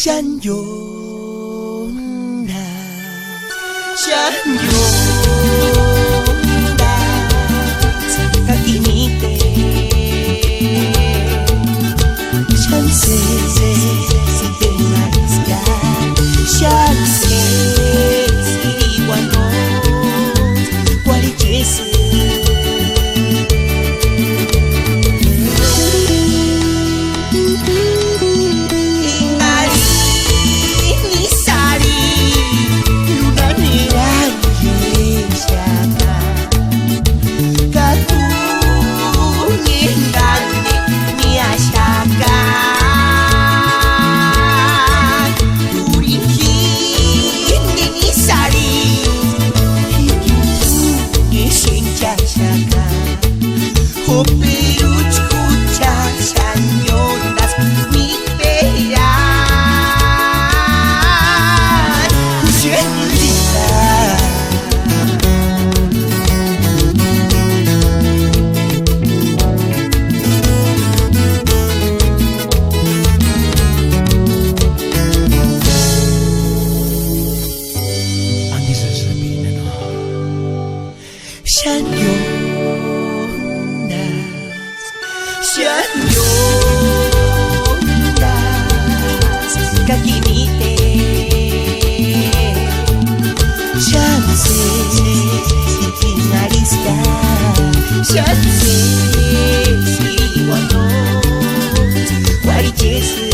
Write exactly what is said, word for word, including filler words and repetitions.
Xáni iónda, xáni iónda, ka kinite. Xáni sési, si tenariska. Xáni sési, uando, kuárichesï. Jupiruchi jucha xáni ióndaska míteria. Juxentsïta. Xáni iónda, xáni iónda, ka kinite. Xáni sési, si tenariska. Xáni sési, uando, kuárichesï.